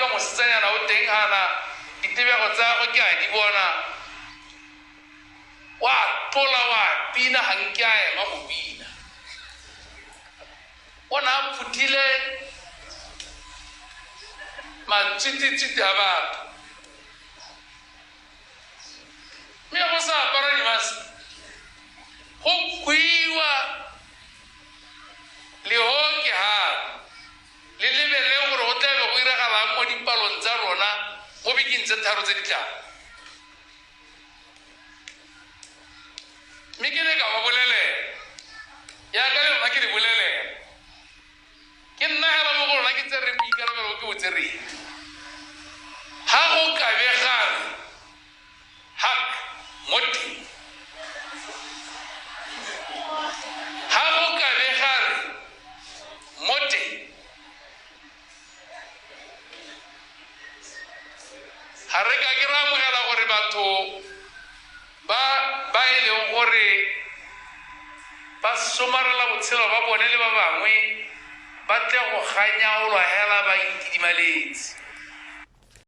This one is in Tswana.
ka mosetsanyana o teng ana ditebego tsa gagwe ke a di bona wa tlola wa pina ga nke a ema go bina o ne a phuthile matswititswiti a batho mme go sa apara dimask go kwiwa leho ke gape le lebelele gore go tlabe go iragalang mo dipalong tsa rona mo bekeng tse tharo tse di tlang. Mme ke ne ka ba bolelela yaka le lona ke di bolelela ke nna hela mo go lona ke tsereng boikarabelo bo ke bo tsereng. Ha go ka be gare hak mo teng, ha go ka be gare mo teng, ga re ka ke ra amogela gore batho ba ba e leng gore ba somarela botshelo ba bone le ba bangwe ba tle go ganyaolwa hela ba itidimaletse.